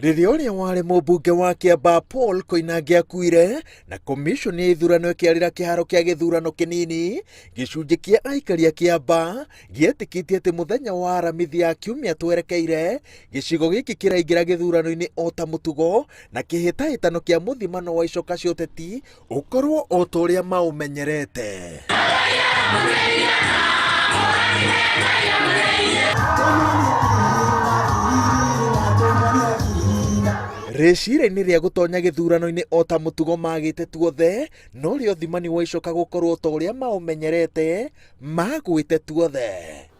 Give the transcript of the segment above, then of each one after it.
Rĩrĩa ũrĩa warĩ mũmbunge wa Kĩambaa Paul Koinange akuire na komishoni ya ithurano ĩkĩarĩra kĩharo kĩa gĩthurano kĩnini, gĩcunjĩ kĩa aikari a Kĩambaa gĩetĩkĩtie atĩ mũthenya wa Aramithi ya kiumia twerekeire, gĩcigo gĩkĩ kĩraingĩra gĩthurano-inĩ o ta mũtugo na kĩhĩtahĩtano kĩa mũthimano wa icoka cia ũteti ũkorwo o ta ũrĩa maũmenyerete. Rĩciria-inĩ rĩa gũtonya gĩthurano-inĩ o ta mũtugo magĩte tuothe, no rĩo thimani wa icoka gũkorwo ta ũrĩa maũmenyerete, magwĩte tuothe.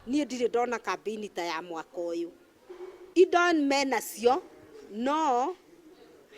Niĩ ndirĩ ndona kambĩini ta ya mwaka ũyũ. Indo menacio no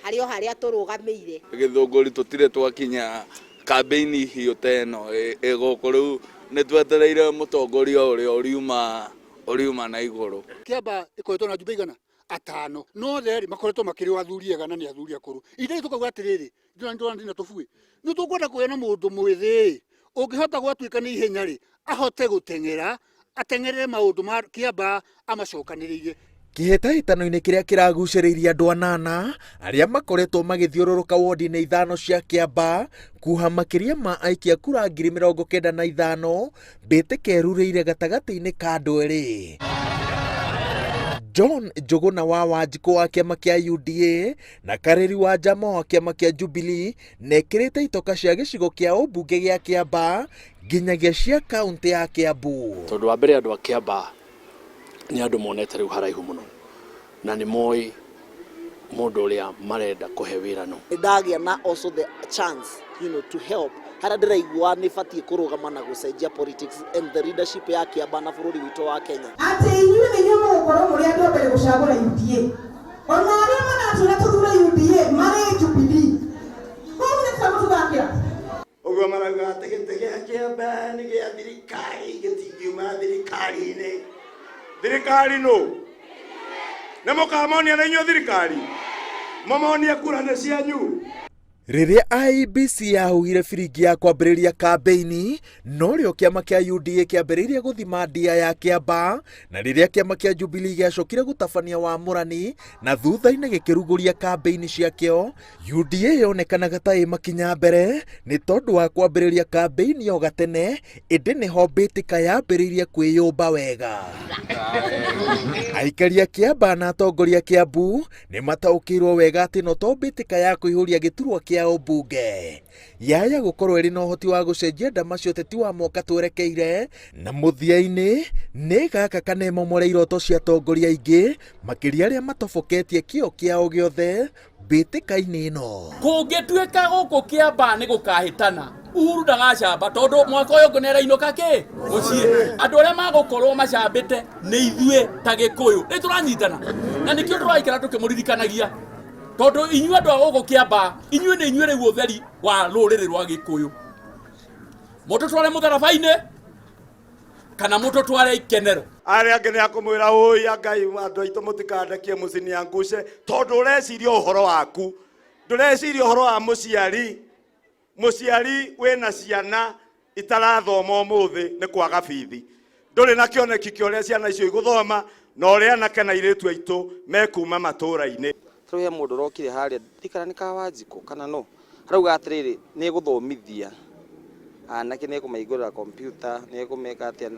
harĩ o harĩa tũrũgamĩire. Gĩthũngũri tũtirĩ twakinya kambĩini hiũ ta ĩno ĩ gũkũ rĩu nĩ twetereire mũtongoria ũrĩa ũriuma ũriuma na igũrũ. Kĩamba ĩkoretwo na njumbe igana atano no othe erĩ makoretwo makĩrĩ o athuri ega na nĩ athuri akũrũ. Ithuĩ tũkauga atĩrĩrĩ, ndĩrona ndĩna tũbuĩ, nĩ tũkwenda kũgĩa na mũndũ mwĩthĩ ũngĩhota gwatuĩka nĩ ihenya rĩ, ahote gũteng'era ateng'erere maũndũ ma Kĩambaa amacokanĩrĩirie. Kĩhĩtahĩtano-inĩ kĩrĩa kĩragucĩrĩirie andũ anana arĩa makoretwo magĩthiũrũrũka wondi-inĩ ithano cia Kĩambaa kuha makĩria ma aikia kura 95,000 mbĩtĩka ĩrurĩire gatagatĩ-inĩ ka andũ erĩ. John Njũgũna wa Wanjikũ wa kĩama kĩa UDA na Karĩri wa Njama wa kĩama kĩa Jubilee na ĩkĩrĩte itoka cia gĩcigo kĩa ũmbunge gĩa Kĩambaa nginyagia cia kaunti ya Kiambu. Tondũ wa mbere andũ a Kĩambaa nĩ andũ monete rĩu haraihu mũno na nĩ moĩ mũndũ ũrĩa marenda kũhe wĩra no. Ndagĩa na also the chance to help harĩa ndĩraigua nĩ batiĩ kũrũgama na gũcenjia politics and the leadership ya Kĩambaa na bũrũri witũ wa Kenya. Atĩ inyuĩ nĩ inyuĩ mũgũkorwo mũrĩ andũ a mbere gũcagũra UDA, ona arĩa maratwĩra tũthure UDA marĩ Jubilee, koguo nĩ tũramũtũthakĩra. Ũguo marauga atĩ gĩtĩ gĩa Kĩambaa nĩ gĩa thirikari, gĩtingiuma thirikari-inĩ. Thirikari nũ? Nĩ mũkamonia na inyuĩ thirikari? Mũmonie kura nĩ cianyu? Rĩrĩa IEBC yahuhire biringi ya kwambĩrĩria kambĩini, norĩo kĩama kĩa UDA kĩambĩrĩirie gũthima ndia ya Kĩambaa, na rĩrĩa kĩama kĩa Jubilee gĩacokire gũtabania wamũrani na thutha-inĩ gĩkĩrugũria kambĩini ciakĩo, UDA yonekanaga ta ĩ makinya mbere nĩ tondũ wa kwambĩrĩria kambĩini o gatene, ĩndĩ nĩho mbĩtĩka yambĩrĩirie kwĩyũmba wega. Aikari a Kĩambaa na atongoria a Kĩambu nĩ mataũkĩirwo wega atĩ no to mbĩtĩka ya kũihũria gĩturwa kĩa ũmbunge yaya gũkorwo ĩrĩ na ũhoti wa gũcenjia ndama cia ũteti wa mwaka twerekeire, na mũthia-inĩ nĩ gaka kana ĩmomore iroto cia atongoria aingĩ makĩria arĩa matoboketie kĩo kĩao gĩothe mbĩtĩka-inĩ ĩno. Kũngĩtuĩka gũkũ Kĩambaa nĩ gũkahĩtana, Uhuru ndagacamba tondũ mwaka ũyũ ũngĩ nĩarainũka kĩ mũciĩ. Andũ arĩa magũkorwo macambĩte nĩ ithuĩ ta Gĩkũyũ, nĩ tũranyitana na nĩkĩo tũraikara tũkĩmũririkanagia, tondũ inyuĩ andũ a gũkũ Kĩambaa, inyuĩ nĩ inyuĩ rĩu ũtheri wa rũrĩrĩ rwa Gĩkũyũ. Mũtũtware mũtharaba-inĩ kana mũtũtware ikenero. Arĩa angĩ nĩ akũmwĩra ũi Ngai andũ aitũ mũtikandekie mũciniangushe, tondũ ũreciria ũhoro waku, ndũreciria ũhoro wa mũciari. Mũciari wĩna ciana itarathoma ũmũthĩ nĩ kwaga bithi, ndũrĩ na kĩoneki kĩa ũrĩa ciana icio igũthoma na ũrĩa anake na airĩtu aitũ mekuma matũũra-inĩ. Tarĩu he mũndũ ũrokire harĩa ndikana nĩ Kawanjikũ kana no arauga atĩrĩrĩ, nĩ egũthomithia anake, nĩ ekũmahingũrĩra kompiuta, nĩ ekũmeka atĩa,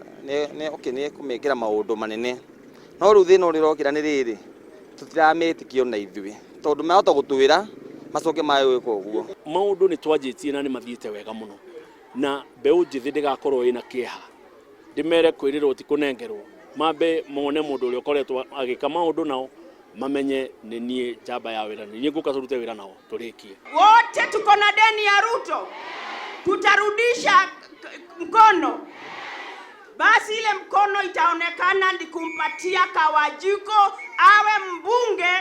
okay, nĩ ekũmekĩra maũndũ manene. No rĩu thĩna ũrĩa ũrokĩra nĩ rĩrĩ, tũtirametĩkia ona ithuĩ tondũ mahota gũtwĩra macoke mage gwĩka ũguo. Maũndũ nĩ twanjĩtie na nĩ mathiĩte wega mũno, na mbeũ njĩthĩ ndĩgakorwo ĩna kĩeha. Ndĩmere kwĩrĩrwo ti kũnengerwo, mambe mone mũndũ ũrĩa ũkoretwo agĩka maũndũ nao mamenye nĩ niĩ njamba ya wĩra, nĩ niĩ ngũka tũrute wĩra nao tũrĩkie. Wote tuko na deni ya Ruto, tutarudisha mkono. Basi ile mkono itaonekana ni kumpatia Kawanjiku awe mbunge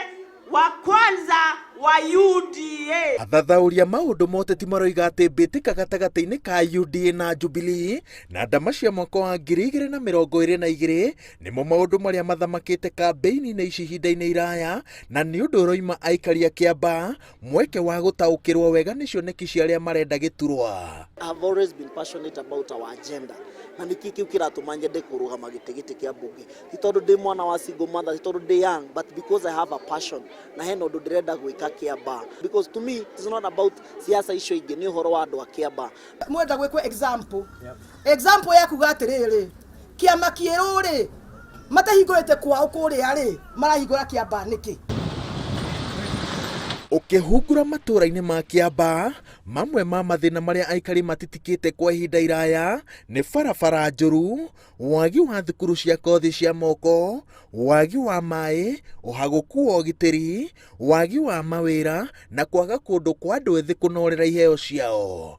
wa kwanza wa UDA. Athathaũri a maũndũ ma ũteti maroiga atĩ mbĩtĩka gatagatĩ-inĩ ka UDA na Jubilee na ndama cia mwaka wa 2022 nĩmo maũndũ marĩa mathamakĩte kambĩini-inĩ ici ihinda-inĩ iraya, na nĩ ũndũ ũroima aikari a Kĩambaa mweke wa gũtaũkĩrwo wega nĩ cioneki cia arĩa marenda gĩturwa. I've always been passionate about our agenda na nĩkĩ kĩu kĩratũma nyende kũrũgama gĩtĩ gĩtĩ kĩa mbunge ti tondũ ndĩ mwana wa single mother, ti tondũ ndĩ young, but because I have a passion na hena ũndũ ndĩrenda gwĩka Kĩambaa, because to me it's not about siasa icio ingĩ, nĩ ũhoro wa andũ a Kĩambaa. Mwenda gwĩkwo example, example ya kuga atĩrĩrĩ, kĩama kĩerũ rĩ matahingũrĩte kwao kũrĩa rĩ marahingũra Kĩambaa nĩkĩ? Ũkĩhungura matũũra-inĩ ma Kĩambaa, mamwe ma mathĩna marĩa aikari matitikĩte kwa ihinda iraya nĩ barabara njũru, wagi wa thukuru cia kothi cia moko, wagi wa maĩ, ũhagũku wa ũgitĩri, wagi wa mawĩra na kwaga kũndũ kwa andũ ethĩ kũnorera iheo ciao.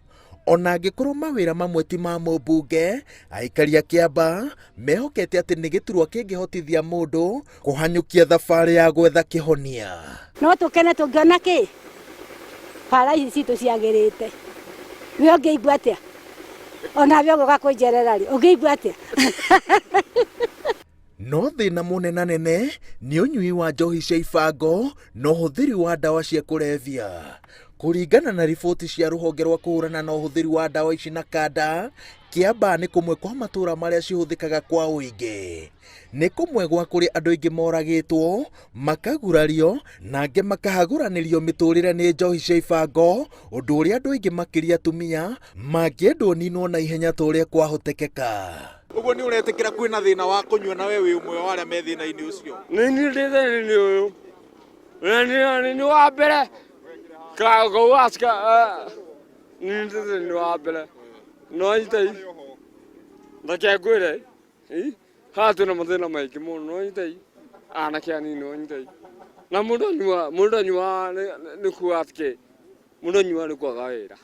Ona angĩkorwo mawĩra mamwe ti ma mũmbunge, aikari a Kĩambaa mehokete atĩ nĩ gĩturwa kĩngĩhotithia mũndũ kũhanyũkia thabarĩ ya gwetha kĩhonia. No tũkene tũngĩona kĩ bara ici citũ ciagĩrĩte. We ũngĩigua atĩa? Ona we ũgũka kũnjerera rĩ, ũngĩigua atĩa? No thĩna mũnenanene nĩ ũnyui wa njohi cia ibango na ũhũthĩri wa ndawa cia kũrebia. Kũringana na riboti cia rũhonge rwa kũhũrana na ũhũthĩri wa ndawa ici na kanda, Kĩambaa nĩ kũmwe kwa matũũra marĩa cihũthĩkaga kwa ũingĩ. Nĩ kũmwe gwa kũrĩa andũ aingĩ moragĩtwo, makagurario na angĩ makahagũranĩrio mĩtũrĩre nĩ njohi cia ibango, ũndũ ũrĩa andũ aingĩ makĩria atumia mangĩendwo ninwo na ihenya ta ũrĩa kwahotekeka. Ũguo nĩ ũretĩkĩra kwĩna thĩna wa kũnyua na we wĩ ũmwe wa arĩa me thĩna-inĩ ũcio? Nĩ niĩ ndĩ thĩna-inĩ ũyũ. Na nĩ niĩ wa mbere nĩ ndĩ thĩna-inĩ wa mbere. No nyitei, reke ngwĩre, haha twĩna mathĩna maingĩ mũno, no nyitei, anake anini no nyitei. Na mũndũ anyua, mũndũ anyuaga nĩ kuga atĩ mũndũ anyuaga nĩ kwaga wĩra.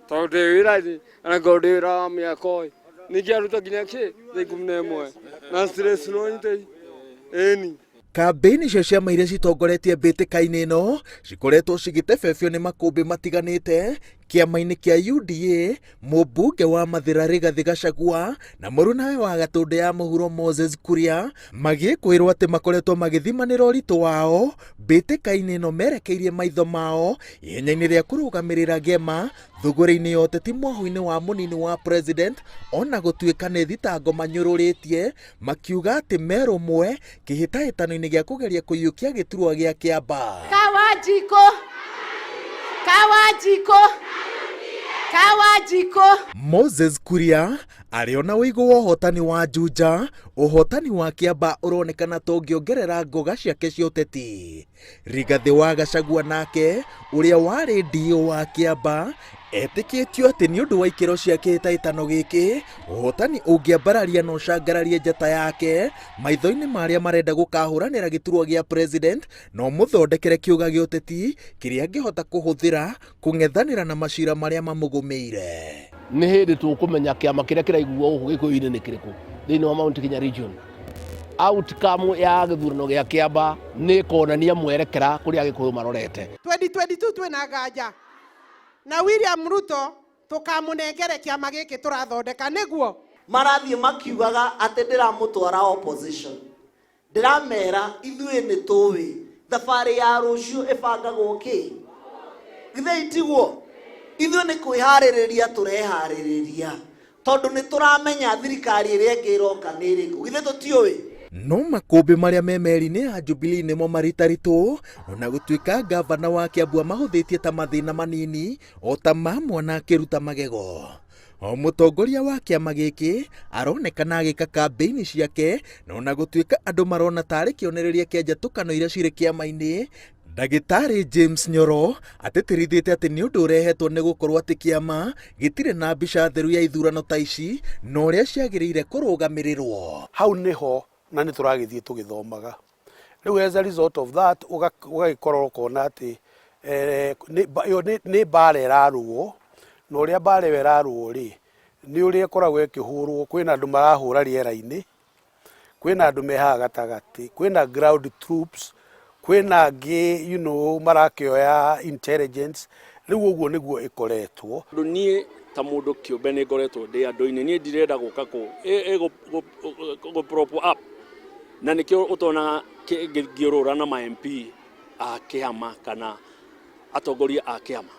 Tondũ ndĩ wĩra-inĩ, ona ngorwo ndĩ wĩra wa mĩako ĩ, ningĩ aruta nginya kĩ, thaa 11 na stress no nyitei, ĩni. Kambĩini cia ciama iria citongoretie mbĩtĩka-inĩ ĩno cikoretwo cigĩtebebio nĩ makũmbĩ matiganĩte kĩama-inĩ kĩa UDA, mũmbunge wa Mathĩra Rigathĩ Gachagua na mũrunawe wa Gatũndũ ya mũhuro Moses Kuria magĩkwĩrwo atĩ makoretwo magĩthimanĩra ũritũ wao mbĩtĩka-inĩ ĩno merekeirie maitho mao ihenya-inĩ rĩa kũrũgamĩrĩra Gema thũgũrĩ-inĩ ya ũteti mwahũ-inĩ wa mũnini wa president, ona gũtuĩka nĩ thitango manyũrũrĩtie makiuga atĩ me rũmwe kĩhĩtahĩtano-inĩ gĩa kũgeria kũiyũkia gĩturwa gĩa Kĩambaa. Kawanjikũ, Kawanjikũ, Kawanjikũ. Moses Kuria arĩ ona ũigũ wa ũhotani wa Juja, ũhotani wa Kĩambaa ũronekana ta ũngĩongerera ngoga ciake cia ũteti. Rigathĩ wa Gachagua nake ũrĩa warĩ DO wa Kĩambaa etĩkĩtio atĩ nĩ ũndũ wa ikĩro cia kĩhĩtahĩtano gĩkĩ, ũhotani ũngĩambararia na ũcangararie njata yake maitho-inĩ ma arĩa marenda gũkahũranĩra gĩturwa gĩa president, no mũthondekere kĩũga gĩa ũteti kĩrĩa angĩhota kũhũthĩra kũng'ethanĩra na macira marĩa mamũgũmĩire. Nĩ hĩndĩ tũkũmenya kĩama kĩrĩa kĩraiguo gũkũ Gĩkũyũ-inĩ nĩ kĩrĩkũ thĩinĩ wa Mount Kenya region. Outcome ya gĩthurano gĩa Kĩamba nĩ ĩkonania mwerekera kũrĩa Agĩkũyũ marorete. 2022 twĩna nganja na William Ruto tũkamũnengere kĩama gĩkĩ tũrathondeka nĩguo. Marathiĩ makiugaga atĩ ndĩramũtwara opposition. Ndĩramera ithuĩ nĩ tũĩ thabarĩ ya rũciũ ĩbangagwo kĩ? Githĩ itiguo? Ithuĩ nĩ kwĩharĩrĩria tũreharĩrĩria tondũ nĩ tũramenya thirikari ĩrĩa ĩngĩ ĩroka nĩ ĩrĩkũ. Githĩ tũtiũĩ? No makũmbĩ marĩa me meri-inĩ ya Jubilee nĩmo maritaritũ, ona gũtuĩka ngavana wa Kiambu amahũthĩtie ta mathĩna manini o ta ma mwana akĩruta magego. O mũtongoria wa kĩama gĩkĩ aronekana agĩka kambĩini ciake, na ona gũtuĩka andũ marona tarĩ kĩonereria kĩa njatũkano iria cirĩ kĩama-inĩ, Ndagĩtarĩ James Nyoro atĩtĩrithĩte atĩ nĩ ũndũ ũrehetwo nĩ gũkorwo atĩ kĩama gĩtirĩ na mbica theru ya ithurano ta ici na ũrĩa ciagĩrĩire kũrũgamĩrĩrwo. Hau nĩho na nĩ tũragĩthiĩ tũgĩthomaga. Rĩu as a result of that ũgagĩkorwo ũkona atĩ ĩyo nĩ mbara ĩrarũo, na ũrĩa mbara ĩyo ĩrarũo rĩ, nĩ ũrĩa ĩkoragwo ĩkĩhũrwo, kwĩna andũ marahũra rĩera-inĩ, kwĩna andũ me haha gatagatĩ, kwĩna ground troops, Kwĩna angĩ you know, marakĩoya intelligence. Rĩu ũguo nĩguo ĩkoretwo. Tondũ niĩ ta mũndũ kĩũmbe nĩ ngoretwo ndĩ andũ-inĩ, niĩ ndirenda gũka kũ, gũ prop up. Na nĩkĩo ũtonaga ngĩũrũra na ma MP a kĩama kana atongoria a kĩama.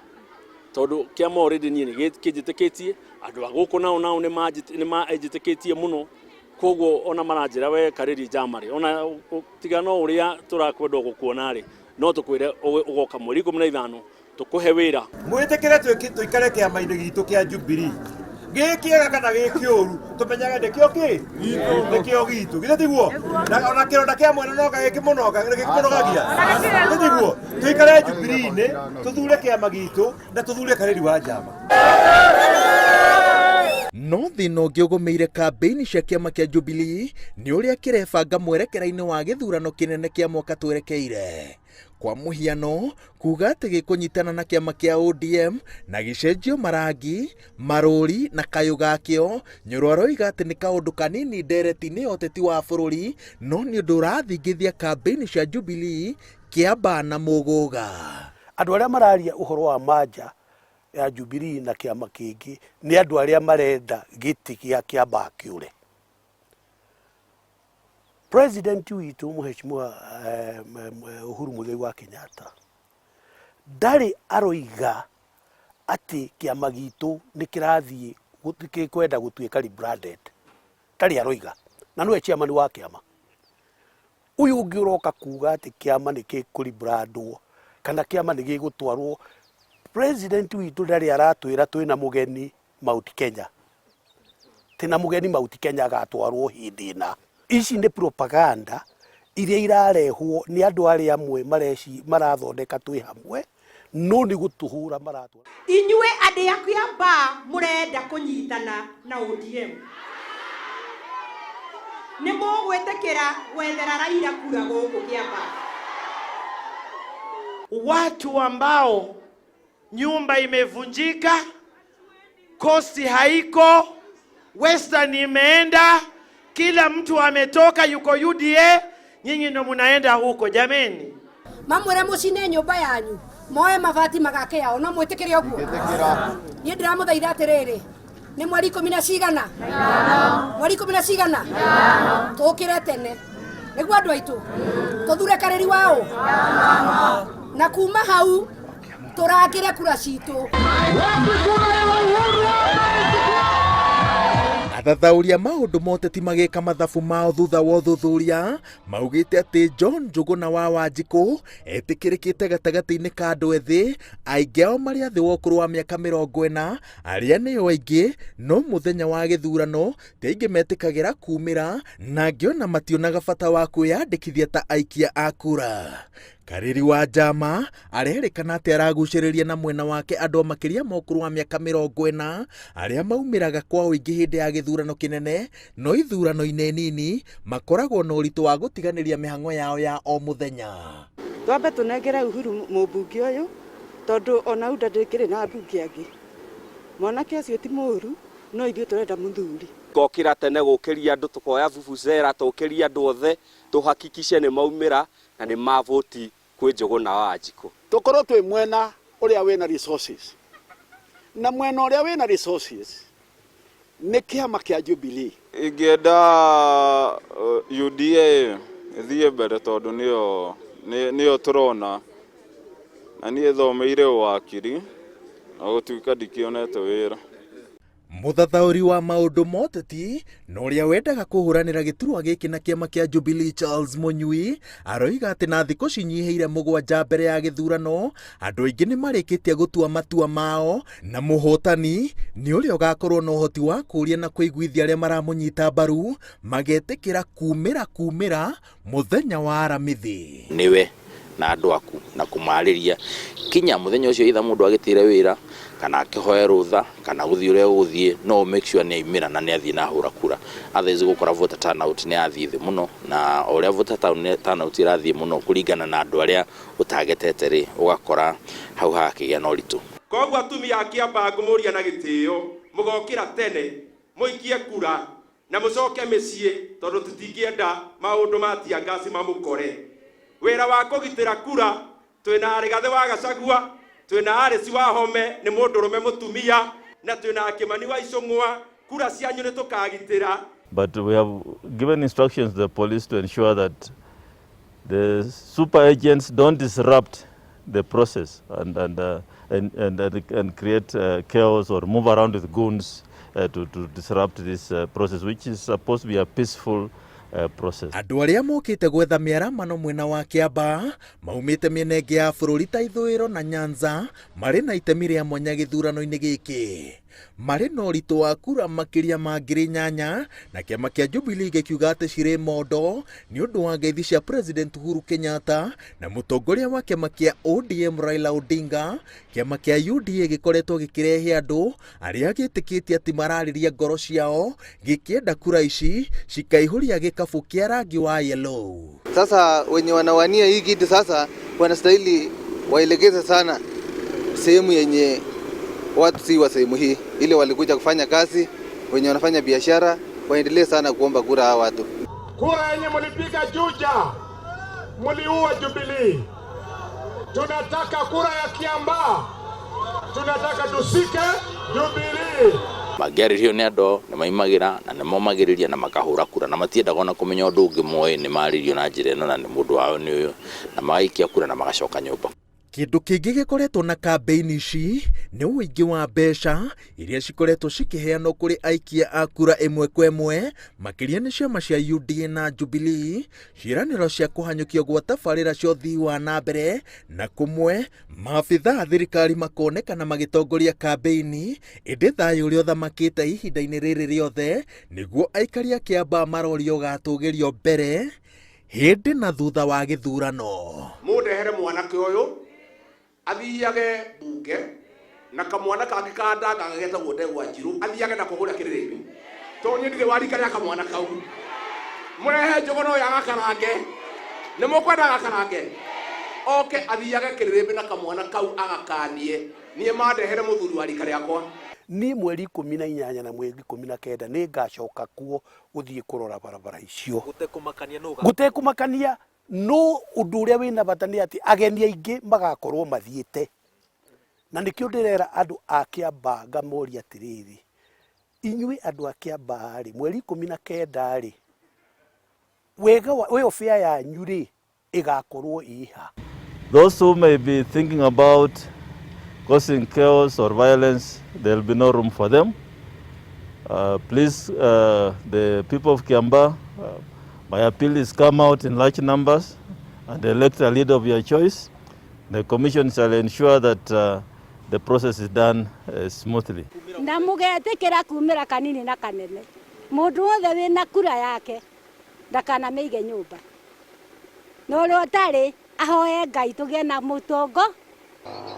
Tondũ kĩama already niĩ nĩ kĩnjĩtĩkĩtie, andũ a gũkũ nao nao nĩ manjĩtĩkĩtie mũno. Koguo ona maranjĩra we Karĩri Njama rĩ, ona tiga no ũrĩa tũrakwenda gũkuona rĩ, no tũkwĩre ũgoka mweri 15 tũkũhe wĩra. Mwĩtĩkĩre tũikare kĩama-inĩ gitũ kĩa Jubilee. Gĩ kĩega kana gĩ kĩũru, tũmenyage nĩkĩo kĩ? Nĩkĩo gitũ. Githĩ tiguo? Na ona kĩronda kĩa mwene no gĩkĩmũnogagia. Githĩ tiguo? Tũikare Jubilee-inĩ, tũthure kĩama gitũ na tũthure Karĩri wa Njama. No thĩna ũngĩ ũgũmĩire kambĩini cia kĩama kĩa Jubilee nĩ ũrĩa kĩrebanga mwerekera-inĩ wa gĩthurano kĩnene kĩa mwaka twerekeire. Kwa mũhiano, kuga atĩ gĩkũnyitana na kĩama kĩa ODM na gĩcenjio marangi, marũri na kayũ gakĩo, Nyoro aroiga atĩ nĩ kaũndũ kanini ndereti-inĩ ya ũteti wa bũrũri, no nĩ ũndũ ũrathingithia kambĩini cia Jubilee, Kĩambaa na Mũgũga. Andũ arĩa mararia ũhoro wa manja ya Jubilee na kĩama kĩngĩ nĩ andũ arĩa marenda gĩtĩ gĩa Kĩambaa kĩũre. President witũ Mheshimiwa Uhuru Muigai wa Kenyatta ndarĩ aroiga atĩ kĩama gitũ nĩ kĩrathiĩ gĩkwenda gũtuĩka rebranded. Ndarĩ aroiga, na nĩwe chairman wa kĩama. Ũyũ ũngĩ ũroka kuga atĩ kĩama nĩ gĩkũribrandwo kana kĩama nĩ gĩgũtwarwo. President witũ ndarĩ aratwĩra twĩna mũgeni Mount Kenya. Twĩna mũgeni Mount Kenya agatwarwo hĩndĩ ĩna. Ici nĩ propaganda iria irarehwo nĩ andũ arĩa amwe marathondeka twĩ hamwe, no nĩ gũtũhũra maratũ. Inyuĩ andũ a Kĩambaa mũrenda kũnyitana na ODM. Nĩ mũgwĩtĩkĩra gwethera Raila kura gũkũ Kĩambaa? Watu ambao nyumba imevunjika, kosti haiko, Western imeenda, kila mtu ametoka yuko UDA, nyinyi ndo munaenda huko jameni. Mamwĩre mũcine nyũmba yanyu, moe mabati magake yao, no mwĩtĩkĩre ũguo? Niĩ ndĩramũthaitha atĩrĩrĩ, nĩ mweri ikũmi na cigana? Mweri ikũmi na cigana? Tũkĩre tene nĩguo andũ aitũ tũthure Karĩri waũ, na kuma hau tũrangĩre kura citũ. Athathaũri a maũndũ ma ũteti magĩka mathabu mao thutha wa ũthuthuria maugĩte atĩ John Njũgũna wa Wanjikũ etĩkĩrĩkĩte gatagatĩ-inĩ ka andũ ethĩ, aingĩ ao marĩ a thĩ wa ũkũrũ wa mĩaka 40, arĩa nĩo aingĩ, no mũthenya wa gĩthurano ti aingĩ metĩkagĩra kumĩra na angĩ ona mationaga bata wa kwĩyandĩkithia ta aikia a kura. Karĩri wa Njama arerĩkana atĩ aragucĩrĩria na mwena wake andũ a makĩria ma ũkũrũ wa mĩaka 40 arĩa maumĩraga kwa ũingĩ hĩndĩ ya gĩthurano kĩnene, no ithurano-inĩ nini makoragwo na ũritũ wa gũtiganĩria mĩhang'o yao ya o mũthenya. Twambe tũnengere Uhuru mũmbunge ũyũ tondũ ona UDA ndĩkĩrĩ na ambunge angĩ. Mwanake ũcio ti mũũru, no ithuĩ tũrenda mũthuri. Tũkokĩra tene gũkĩria andũ, tũkoya vuvuzela tũkĩrie andũ othe, tũhakikishe nĩ maumĩra na nĩ mavoti kwĩ Njũgũna wa Wanjikũ. Tũkorwo twĩ mwena ũrĩa wĩna resources, na mwena ũrĩa wĩna resources nĩ kĩama kĩa Jubilee. Ingĩenda UDA ĩthiĩ mbere tondũ nĩyo tũrona, na niĩ thomeire ũwakiri na gũtuĩka ndikĩonete wĩra. Mũthathaũri wa maũndũ ma ũteti na ũrĩa wendaga kũhũranĩra gĩturwa gĩkĩ na kĩama kĩa Jubilee Charles Mũnyui aroiga atĩ na thikũ cinyihĩire 7 mbere ya gĩthurano andũ aingĩ nĩ marĩkĩtie gũtua matua mao na mũhotani nĩ ũrĩa ũgakorwo na ũhoti wa kũũria na kũiguithia arĩa maramũnyita mbaru magetĩkĩra kumĩra kumĩra mũthenya wa Aramithi. Nĩwe na andũ aku na kũmarĩria kinya mũthenya ũcio either mũndũ agĩtĩre wĩra kana akĩhoe rũtha kana gũthiĩ ũrĩa ũgũthiĩ, no make sure nĩ aimĩra na nĩ athiĩ na ahũra kura. Otherwise gũkora voter turnout nĩ yathiĩ thĩ mũno, na o ũrĩa voter turnout ĩrathiĩ mũno kũringana na andũ arĩa ũtagetete rĩ, ũgakora hau hagakĩgĩa na ũritũ. Koguo atumia a Kĩambaa ngũmũria na gĩtĩo, mũgokĩra tene, mũikie kura na mũcoke mĩciĩ tondũ tũtingĩenda maũndũ ma tear gas mamũkore. Wĩra wa kũgitĩra kura twĩna Rigathĩ wa Gachagua, twĩna Alice Wahome nĩ mũndũrũme mũtumia, na twĩna Kĩmani wa Icũng'wa. Kura cianyu nĩ tũkagitĩra. But we have given instructions to the police to ensure that the super agents don't disrupt the process and create chaos or move around with goons to disrupt this process, which is supposed to be a peaceful process. Andũ arĩa mokĩte gwetha mĩaramano mwena wa Kĩambaa maumĩte mĩena ĩngĩ ya bũrũri ta Ithũĩro na Nyanza marĩ na itemi rĩa mwanya gĩthurano-inĩ gĩkĩ. Marĩ na ũritũ wa kura makĩria ma 8,000 na kĩama kĩa Jubilee gĩkiuga atĩ cirĩ mondo nĩ ũndũ wa ngeithi cia President Uhuru Kenyatta na mũtongoria wa kĩama kĩa ODM Raila Odinga. Kĩama kĩa UDA gĩkoretwo gĩkĩrehe andũ arĩa gĩtĩkĩtie atĩ mararĩria ngoro ciao gĩkĩenda kura ici cikaihũria gĩkabũ kĩa rangi wa yellow. Sasa wenye wanawania hii kiti sasa wanastahili waelekeze sana sehemu yenye watu si wa sehemu hii, ile walikuja kufanya kazi, wenye wanafanya biashara waendelee sana kuomba kura hawa watu. Kura yenye mulipiga Juja, muliua Jubilee. Tunataka kura ya Kiambaa, tunataka tusike Jubilee. Mangĩarĩrio nĩ andũ nĩ maimagĩra na nĩ momagĩrĩria na makahũra kura na matiendaga ona kũmenya ũndũ ũngĩ moĩ nĩ marĩrio na njĩra ĩno na nĩ mũndũ wao nĩ ũyũ na magaikia kura na magacoka nyũmba. Kĩndũ kĩngĩ gĩkoretwo na kambĩini ici nĩ ũingĩ wa mbeca iria cikoretwo cikĩheanwo kũrĩ aikia a kura ĩmwe kwa ĩmwe, makĩria nĩ ciama cia UDA na Jubilee, ciĩranĩro cia kũhanyũkio gwa tabarĩra cia ũthii wa na mbere, na kũmwe maabithaa a thirikari makonekana magĩtongoria kambĩini, ĩndĩ thayũ ũrĩa ũthamakĩte ihinda-inĩ rĩrĩ rĩothe nĩguo aikari a Kĩambaa marorio ũgatũgĩrio mbere hĩndĩ na thutha wa gĩthurano. Mũndehere mwanake ũyũ athiage bunge na kamwana kangĩ ka ndanga getagwo Ndegwa Njirũ athiage nako kũrĩa kĩrĩrĩmbĩ, tondũ niĩ ndirĩ wa rika rĩa kamwana kau. Mũrehe njũgũna ũyũ agakarange, nĩ mũkwenda agakarange, oke athiage kĩrĩrĩmbĩ na kamwana kau agakanie. Niĩ mandehere mũthuri wa rika rĩakwa. Niĩ mweri 18 na mweri 19 nĩ ngacoka kuo gũthiĩ kũrora barabara icio. Gũtekũmakania no ũndũ ũrĩa wĩna bata nĩ atĩ ageni aingĩ magakorwo mathiĩte, na nĩkĩo ndĩrera andũ a Kĩambaa ngamoria atĩrĩrĩ, inyuĩ andũ a Kĩambaa rĩ, mweri 19 rĩ, wega wa welfare yanyu rĩ ĩgakorwo ĩha. Those who may be thinking about causing chaos or violence, there will be no room for them. Please, the people of Kiambaa, my appeal is come out in large numbers and elect a leader of your choice. The commission shall ensure that the process is done smoothly. Na mugetikira kumira kanini na kanene, mundu wothe wina kura yake ndakanamĩige nyũmba, na ũrĩa ũtarĩ ahoe Ngai tũgĩe na mũtongo.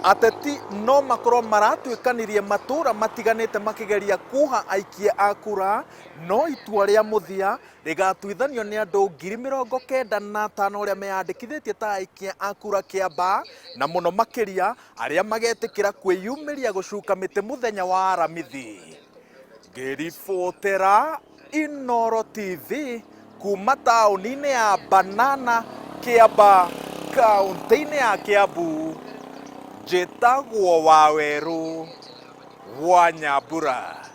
Ateti no makorwo maratuĩkanirie matũra matiganĩte makĩgeria kuha aikia a kura, no itua rĩa mũthia rĩgatuithanio nĩ andũ 95,000 arĩa meyandĩkithĩtie ta aikia a kura Kĩambaa, na mũno makĩria arĩa magetĩkĩra kwĩyumĩria gũcuka mĩtĩ mũthenya wa Aramithi. Ngĩribotera Inooro TV kuma taũni-inĩ ya Banana, Kĩambaa, kaũntĩ-inĩ ya Kĩambu, njĩtagwo Wawerũ wa Nyambura.